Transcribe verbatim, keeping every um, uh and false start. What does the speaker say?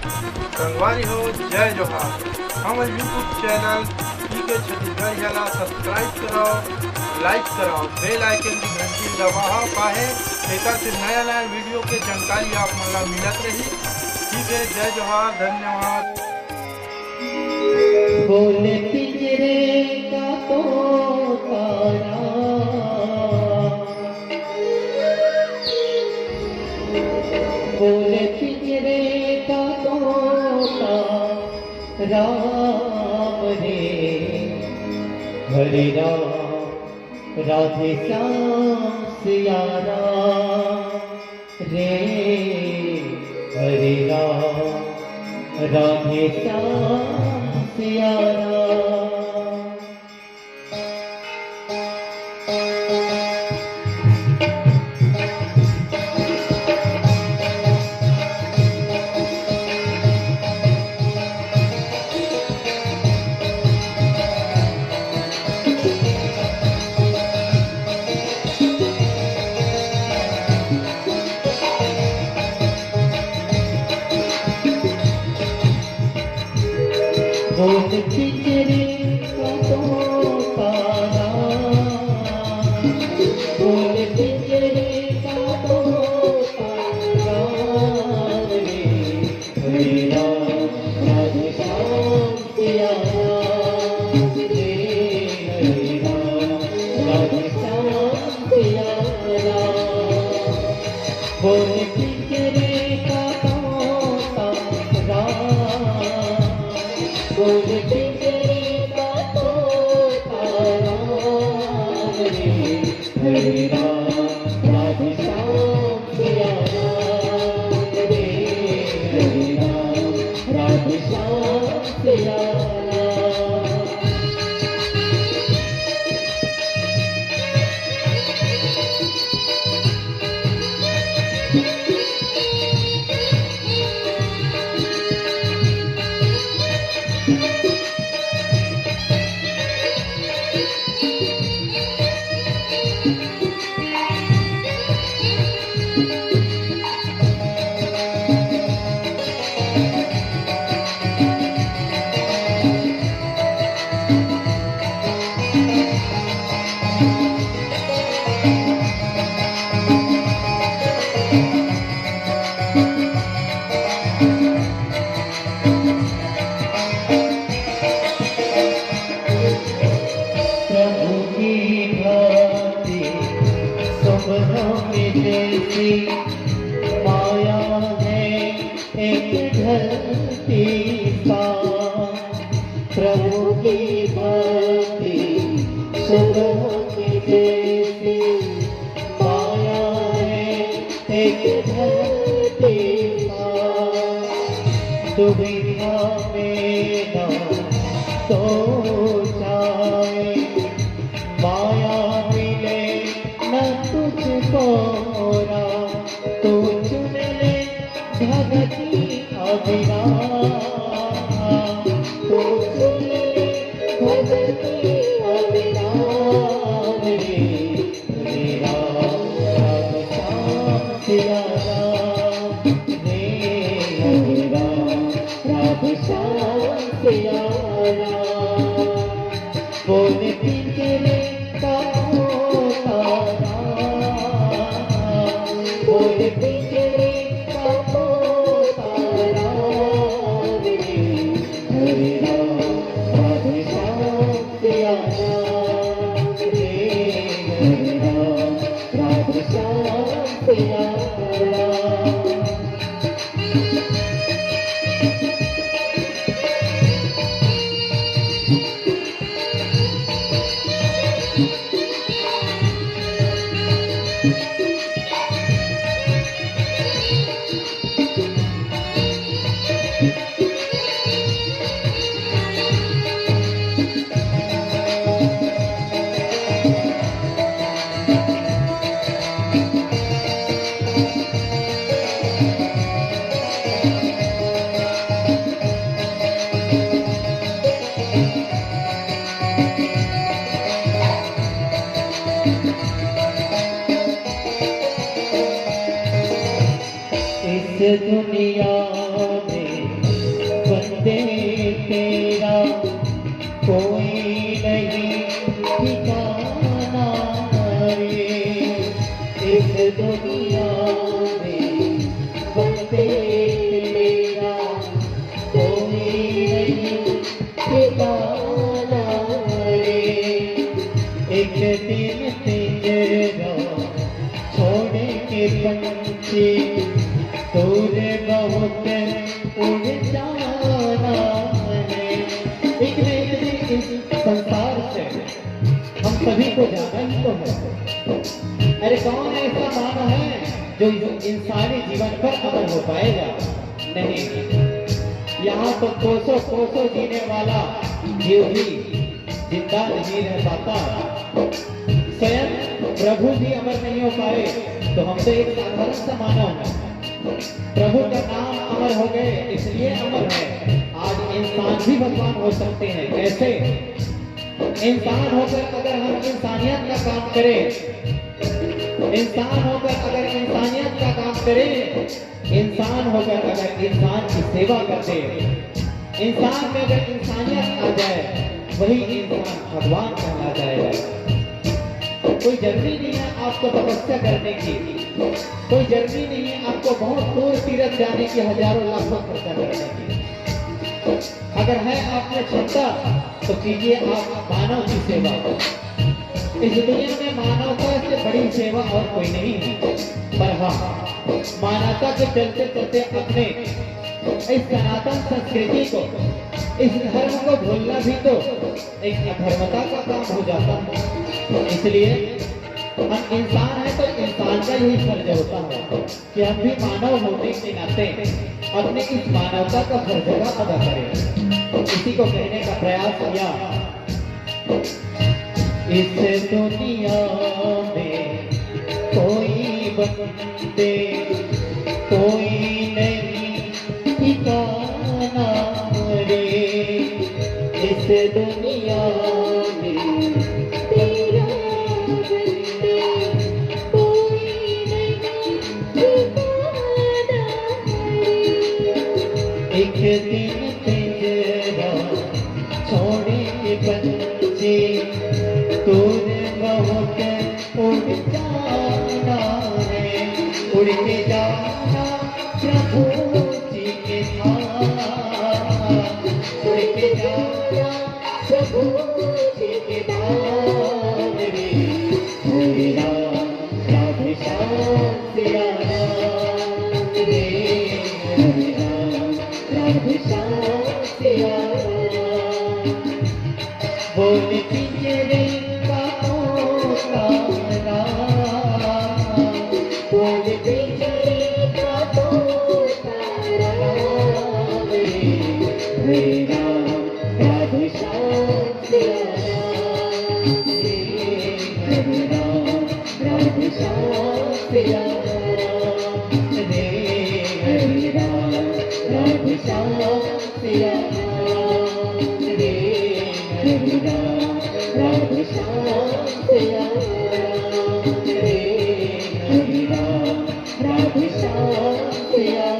संगवारी हो, जय जोहार। हमर YouTube चैनल पीके छत्तीसगढ़िया ला subscribe करव, like करव, bell icon की घंटी दबावव, काहे एकर से नया नया वीडियो के जानकारी आप मन ला मिलत रही। ठीक है, जय जोहार, धन्यवाद। बोले पिंजरे का तोता राम, बोले पिंजरे का तोता राम रे, हरे राम राधे श्याम सिया राम रे, हरे राम राधे श्याम सिया राम। बोल पिंजरे का तोता राम, बोल पिंजरे का तोता राम रे, हरे राम राधे श्याम सिया राम रे, हरे राम राधे श्याम सिया राम। बोल पिंजरे का तोता राम, बोल पिंजरे का तोता राम रे, हरे राम राधे श्याम सिया राम रे, हरे राम राधे श्याम सिया राम। प्रभु की भक्ति सुबह में जैसी, माया है एक ढलती सा। प्रभु की भक्ति सुबह में जैसी, माया है एक ढलती सा। दुविधा में ना सोचाए, माया मिले न तुझको राम, तू चुन ले भगति अविराम, तू चुन ले भगति अविराम रे। हरे राम राधे श्याम सिया राम रे, हरे राम राधे श्याम सिया राम। बोल पिंजरे का तोता राम, बोल पिंजरे का तोता राम रे, हरे राम राधे श्याम सिया राम रे, हरे राम राधे श्याम सिया राम। इस दुनिया में उड़ जाना है। एक न एक दिन इस संसार से हम सभी को जाना ही तो है। अरे, कौन ऐसा मानव है जो इस इंसानी जीवन पर अमर हो पाएगा? नहीं। यहाँ तो कोसों कोसों जीने वाला जीव भी जिंदा नहीं रह पाता। स्वयं प्रभु भी अमर नहीं हो पाए, तो हम तो एक साधारण सा मानव हैं। प्रभु का नाम अमर हो गए, इसलिए अमर है। आज इंसान भी भगवान हो सकते हैं। कैसे? इंसान होकर अगर हम इंसानियत का काम करें, इंसान होकर अगर इंसानियत का काम करें, इंसान होकर अगर इंसान की सेवा कर दे, इंसान में अगर इंसानियत आ जाए, वही इंसान भगवान कहला जाएगा। कोई जरूरी नहीं है आपको तपस्या करने की, कोई जरूरी नहीं है आपको बहुत दूर तीर्थ जाने की, हजारों लाखों खर्चा करने की। अगर है आप में क्षमता, तो कीजिए आप मानव की सेवा। इस दुनिया में मानवता से बड़ी सेवा और कोई नहीं है। पर हाँ, मानवता के चलते चलते अपने इस सनातन संस्कृति को, इस धर्म को भूलना भी तो एक अधर्मता का काम हो जाता है। इसलिए हम इंसान हैं, तो इंसान का यही फर्ज होता है कि हम भी मानव होने के नाते अपने इस मानवता का फर्ज का अदा करें। इसी को कहने का प्रयास किया। इस दुनिया में कोई बंदे, कोई नहीं ठिकाना रे। इस दुनिया में तेरा बंदे, कोई नहीं ठिकाना रे। एक दिन पिंजरा छोड़े बच्चे, दूर बहुत उड़ जाना है। उड़ के जाना प्रभु जी के धाम, उड़ के जाना प्रभु जी के धाम रे। हरे राम, राधे श्याम, सिया राम रे। हरे राम, राधे श्याम, सिया राम। बोल पिंजरे का तोता राम, बोल पिंजरे का तोता राम रे। हरे राम, राधे श्याम, सिया राम रे। हरे राम, राधे श्याम, सिया राम रे। हरे राम, राधे श्याम, सिया राम रे। हरे राम, राधे श्याम, सिया राम रे। हरे राम, राधे श्याम, सिया